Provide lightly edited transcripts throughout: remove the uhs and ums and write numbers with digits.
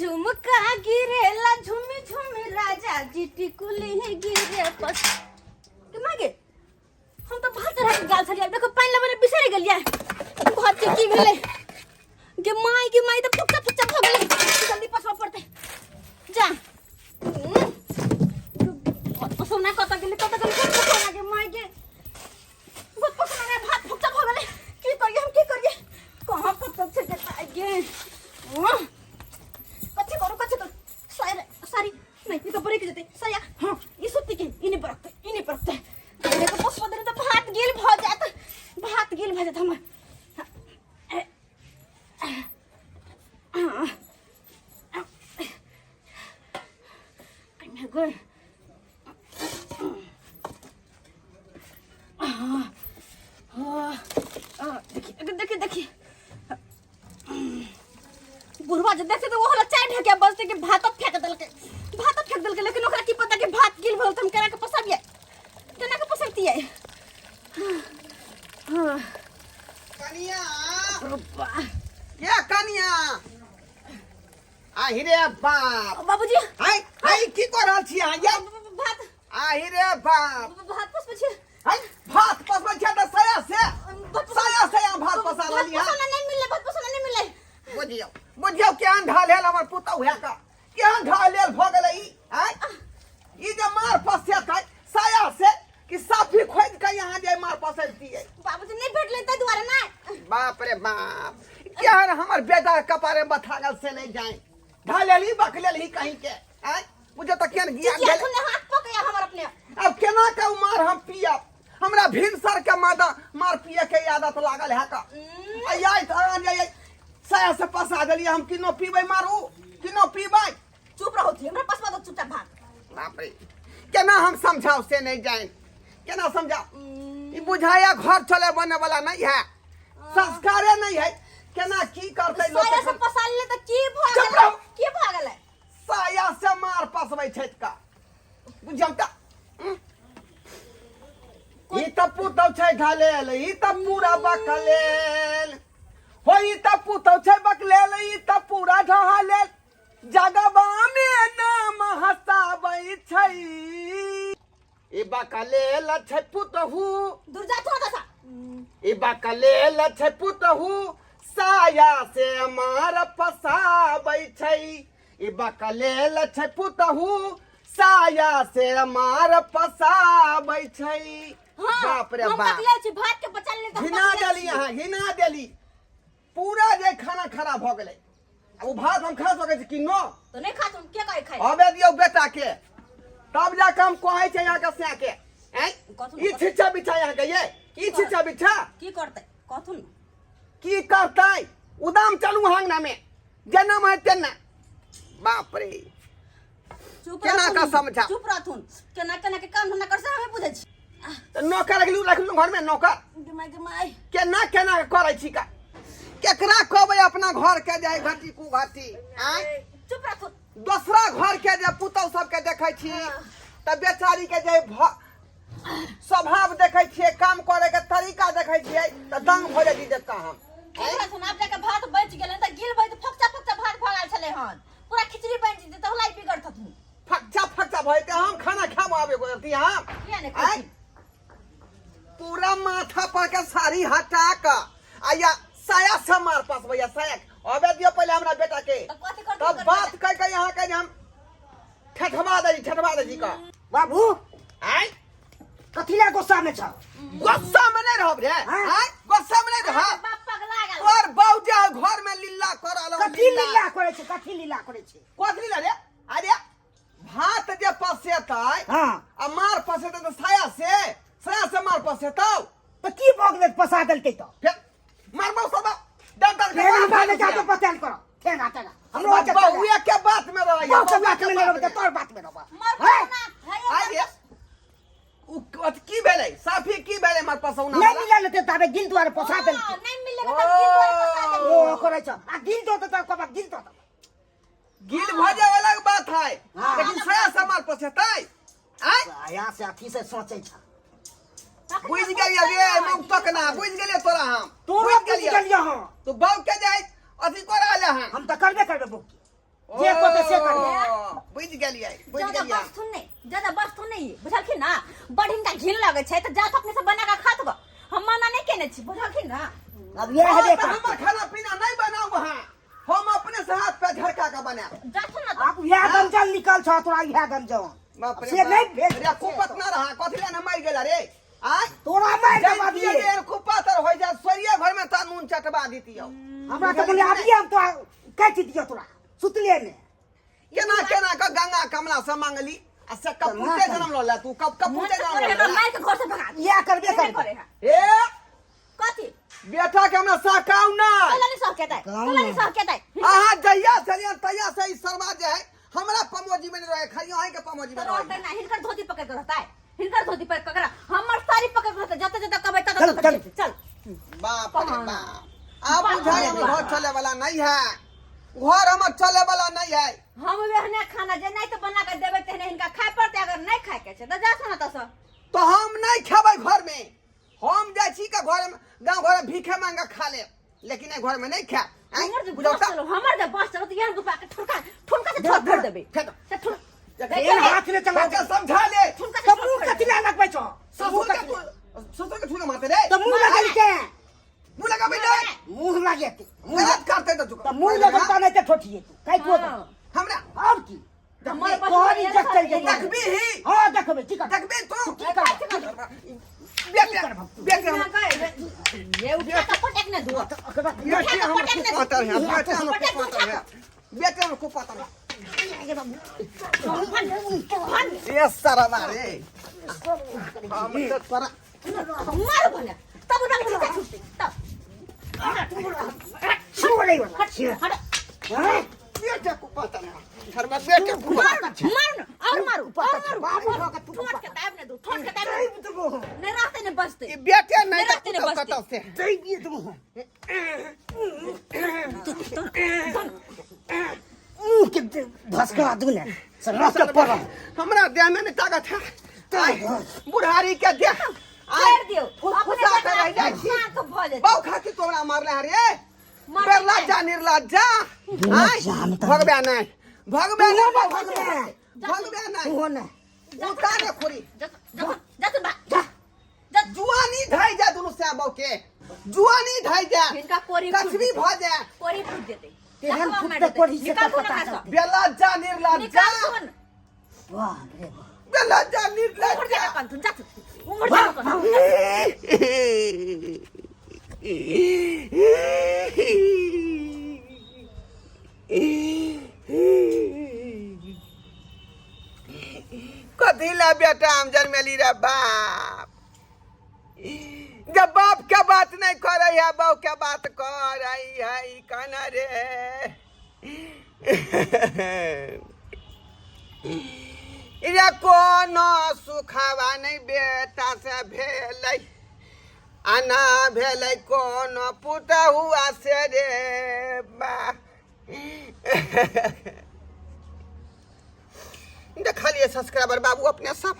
झुमका गिरेला झुमी झुमी राजा जी टिकुली गिरे पस के मागे हम तो भात चढ़ा के गाल छलियै। देखो पानि लेबै बिसरि गेलियै। भात के की भेलै गे माय, गे माय, तऽ फुच्चा फुच्चा भऽ गेलै। जल्दी पसबऽ पड़तै। जा पसौना कतऽ गेलै, कतऽ गेलै? कोन पसौना गे माय गे? बहुत पसौना गे, भात फुच्चा भऽ गेलै। की करियै हम, की करियै? कहाँ कतऽ छै गे माय गे? कथी करू, कथी करू? सारी सारी नहीं, ई तो बरक जेतै साया। हाँ, ई सुत्ती के ई नहीं बरकतै, ई नहीं बरकतै। देखो पसबा देने तऽ भात गिल भऽ जायत, भात गिल भऽ जायत हमर। गई देखिए देखिए देखिए, बुढ़वा जे देखते तो वो चाय ढके बजते कि भात फेंक देलकै, भात फेंक देलकै। लेकिन ओकरा की पता कि भात गिल भल, हम केना के पसाबियै, केना के पसैतियै? हाँ। कनिया। रुपा। ये कनिया, आहि रे बाप। बाबूजी। हाय हाय, की कर रहल छी अहाँ ये? भात। आहि रे बाप। भात पसबै छी। हाय, भात पसबै छी तऽ साया से, साया से अहाँ भात पसा रहली हँ? पसौना नहीं मिलले, भात पसौना नहीं मिलले। बुझियौ, बुझियौ, केहन ढालेल हमर पुतहु है का, केहन ढालेल भऽ गेलै ई। आँय, ई जे मार पसेतै साया से कि साफी खोदि के यहाँ जे मार पसैतियै? बाबूजी, नहीं भेटले ताहि दुआरे ना। बाप रे बाप, केहन हमर बेटा कपारे में बथा गेल से नहीं जाए। ढालेली बकलेल ही कहीं के। आँय, बुझियौ तऽ केहन गिया चिचिया गेल। सुनने हाथ पकड़िया हमर अपने। अब केना के मार हम पियब? हमरा भिनसर के मादा मार पिए के आदत लागल है का। आइ तऽ आन जाय साया से पसा देलियै हम। किनो पीबै मारू, किनो पीबै? चुप रहो थी, हमरा पसवा दो चुपचाप भात। बाप रे, केना हम समझाओ से नहीं जाए, केना समझाओ? ई बुझाया घर चले बने वाला नहीं है, संस्कारे नहीं है। केना की करतै लोक? साया से पसा लेले तऽ की भऽ चुप गेलै? रहो। की भऽ गेलै? साया से मार पसबै छै का, बुझियौ तऽ। ई तऽ पुतौ छै ढलेल, ई तऽ पूरा बकलेल हो। ई तऽ पुतौ छै बकलेल, ई तऽ पूरा ढहलेल, जगबा में नाम हसाबै छै। ई बकलेल छै पुतहु। दूर जा थोड़ा सा। ई बकलेल छै पुतहु, साया से मार फसाबै छै। ई बकलेल छै पुतहु, साया से मार फसाबै छै। हाँ, बाप रे हम बाप। बकले छी, भात के बचा लेले तऽ हम घिना बकले देली छी। अहाँ, घिना देली पूरा। जे खाना खराब भऽ गेलै, आ ओ भात हम खा सकै छी कि नो? तऽ नहि खा तुम, के कहै खाइ? अबे दियौ बेटा के, तब जाके हम कहै छै अहाँके सैं के। आँय? कथु? ई छिच्छा बिछा अहाँके, ये ई छिच्छा बिछा। की करतै कहथुन ने? की करतै? उदाम चलू आंगना में, जेना में तेना। बाप रे। चुप केना रहथुन, कऽ समझा? चुप रहथुन। केना केना के काम धंधा कर से हमे बुझै छी। तऽ नौकर रखलू, रखलू घर में नौकर। गे माय, गे माय। केना केना के करै छी का? केकरा कहबै अपना घर के जाय घटी कु घटी? आँय? चुप रहथुन। दोसरा घर के जे पुतहु सबके देखै छी तऽ बेचारी के जे स्वभाव देखै छियै, काम करे के तरीका देखै छियै, तऽ दंग भऽ जाइ छी देख कऽ हम। चुप रहथुन। आब जाके भात बचि गेलै तऽ गिल भऽ फकचा फकचा भात भऽ गेल छलै हन, पूरा खिचड़ी बनि जेतै तऽ होलाई बिगड़तथुन। फकचा फकचा भऽ जेतै, हम खाना खाब आबे गोरती हम। किया नहि आँय? खाइ? पूरा माथा पर के साड़ी हटा कऽ आ या साया से मार पसबैया साया। अबे दियौ पहिले हमरा बेटा के। तऽ कथी करतै? तब बात कह के यहाँ के जे हम ठेठवा दै छी, ठेठवा दै छी का। बाबू। आँय? कथी लए गुस्सा में छ? गुस्सा में नहीं रहब रे। हाँ? आँय, गुस्सा में नहीं रहब। बाप पगला गेल। तोर बाऊ जे घर में लीला कर रहल हन, कथी लीला करे छै? कथी लीला करे छै? कथी लीला रे? अरे भात जे पसेतै हाँ। आ मार पसेतै तऽ साया से, साया से मार पसेतौ। तऽ की भऽ गेलै पसा देलकै तऽ? फेर मारबौ सब डंडा के। ठेंगा मारने जा तो पताल करो ठेंगा, ठेंगा हमरो हाथ चल। बहुए के बात में रहैया। बहु के बात में नहीं रहबै, तोर बात में रहबै। मर हैं? ना है। आइ रे, उ अथी की भेलै? साफी की भेलै मार पसौना नहीं वाला? मिलल ते ताबे गिल दुआरे पसा देलकै। नहीं मिलेगा तब गिल दुआरे पसा देलकै। ओ करै छ आ गिल दो तऽ कबा गिल दो। गिल भऽ जाय अलग बात है, हाँ। लेकिन साया से मार पसेतै? आइ यहाँ से अथी से सोचै छ। बुझि गेलियै रे मौतक ना, बुझि गेलियै तोरा हम। तोरो बुझि बुझि गेलियै। हँ। तू बाऊ के जाय अथी कऽ रहल हन। हम तऽ करबे करबै बुक। जे कहते से करबै। ओ, बुझि गेलियै, बुझि ज्यादा गेलियै। बस्तु नहि, ज्यादा बस्तु नहि, बुझलखिन ना? बड़ हिनका घिन लगै छै तऽ जात अपने से बना कऽ खात गो, हम मना नहि केने छी, बुझलखिन ना? अब इएह हेबे हँ, तऽ करतै। हमर खाना पीना नहि बनाउ अहाँ, हम अपने से हाथ पे झरका के बनायब। जाथुन ना तऽ। आब इएह गंजन निकल छौ तोरा, इएह गंजन। बाप रे से बाप। नहि भेल। रे कुपत ना रहा, कथी ले ने मरि गेला रे? आय तोरा मारि जैतियै देब अभिये। जे कुपत होइ जा सोरिये घर में तऽ नून चटबा दितियौ। हमरा तऽ बोले अभिये हम तोरा काटि दियौ, तोरा सुतले ने। केना केना के गंगा कमला से मांगली आ से कपूते जन्म लऽ ले तू, कब कपूते जन्म लऽ हमरा ले। मारि के घर से भगा दे। इएह करबे से करबै। करे है। ए कथी? बेटा के हमरा सहकाउ नहि। कला नहीं सहकेतै, कहू कला ने। नहीं सहकेतै। अहाँ जहिया छलियै तहिया से ई सरवा जे है हमरा पमोजी में नहि रहे, खाली अहीं के पमोजी में तो रहे। रहतै ना, हिनकर धोती पकड़ के रहतै, हिनकर धोती पर पकड़, हमर साड़ी पकड़ के रहतै, जतऽ जतऽ कहबै ततऽ चल, ततऽ चल। जेतै, चल। बाप रे कहाँ? बाप, आब बाप बुझाइ रे हमर बाप। घर चले वाला नहीं है, घर हमर चले वाला नहीं है। हम एहने खाना जे नहीं तो बना के देबै तेहने हिनका खाय पड़तै, अगर नहीं खाय के छै तऽ जा सुना तसऽ। तो हम नहीं खेबै घर में, हम जाइ छी के घर में, गाँव घर में भीखे मांग के खा लेब, लेकिन एहि घर में नहीं खायब। आँय, हमर जे बुझाउ बस तऽ? चलो, हमर जे बस चलो तऽ यहाँ दुपा के ठुनका ठुनका से ठोक फोड़ देबै। फेंक। से ठुन एहन हाथ ने चला। ओकरा समझा ले। ठुनका से तऽ ठोक मुँह फोड़ कथी देबै। लए लगबै छौ? ससुर के तू, ससुर के छूने मारते रे? तऽ मुँह लगेलकै। मुँह लगाबै नहीं। मुँह लगेतै। गलत करते तऽ तऽ मुँह लगेता नहि तऽ ठोठिए तू काटि। हाँ। हमरा आओर की? हमर बस तोहर इज्जत चलि जेतौ। देखबी ही। हँ, देखबै। की करबै? देखबी तू? की करबै? बेटे, बेटे, यहाँ गए, ये उठा के पटक ने धुआ। बेटे हमर कुपातर है, बेटे हमर कुपातर है, बेटे हमर कुपातर है। ये सरवा रे, हम तऽ तोरा मारू भने तब उठा के छुट्टी तब। छोड़ै वाला छियै। हट। हँ? बेटे कुपातर है सरवा, बेटे कुपातर। मारू, मारू न, और मारू, और मारू। बाबू भऽ के तू ठोक के दाब ने दू, ठोक के दाब ने दैब देबो हम। नहीं रहते नहीं बचते। ई बेटे नहीं नहीं रहते नहीं तऽ बचते। कतौ से दैबिए देबो हम। मुँह के भसका दू ने से रक्त पड़ल। हमरा देह में नहीं ताकत है, आय, बुढ़ारी के देह आय, छोड़ दियो। फुसफुसा के रह जाइ छी। आँख भऽ जेतै। बहु खातिर तोरा मारले हँ रे। मारले बेलज्जा निर्लज्जा। आय, जान तऽ। भगबे नहि, भगबे नहि, भगबे। भगबे नहि। तू ने उतार रे खोरी। जा जा जा तू बा जा। जा। जुआनी ढाई जा दुनू सै बौ के जुआनी ढाई जा। हिनका कोरी फूट कछबी जेतै। भऽ जाए। कोरी फूट जेतै। तेहन देखबा फुटतै मारि देतै। कोरी से निकाल तऽ थुन पता एकरा चलतै। सँ। बेलज्जा निर्लज्जा। निकाल थुन। वाह रे वाह। बेलज्जा उम्हर निर्लज्जा। जा कन थुन, जा थुन। उम्हर जा कन थुन। कथी ला बेटा हम जन्मेली रे बाप, जब बाप के बात नहीं करे है, बहू के बात करे है? कहना रे रे, कोनो सुखवा नहीं बेटा से भेलै, आना भेलै कोनो पुतहुआ से रे बा। देखलियै सब्सक्राइबर बाबू, अपने सब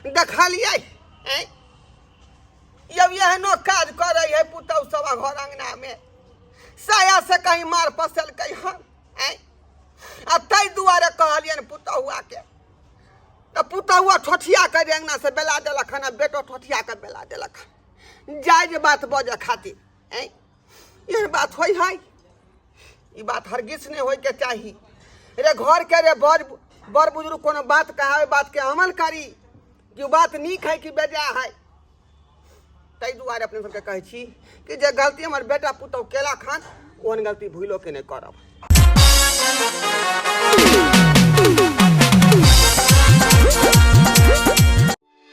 देखलियै? ऐं यौ, एहनो काज करै है पुतहु सब घर अंगना में? साया से कहीं मार पसलकै हन? ऐं, आ ताहि दुआरे कहलियनि पुतहुआ के तऽ पुतहुआ ठोठिया के अंगना से बेला देलक हन, आ बेटो ठोठिया के बेला देलक हन जायज बात बजऽ खातिर। ऐं, एहन बात होइ है? ई बात हरगिज नहि होइके चाही रे। घर के रे बड़ बड़ बुजुर्ग कोनो बात कहावे, बात के अमल करी कि ओ बात नीक है कि बेजाय है। ताहि दुआरे अपने सबके कहै छी कि जे गलती हमर बेटा पुतहु केलक हन, ओहन गलती भूलो के नहि करब।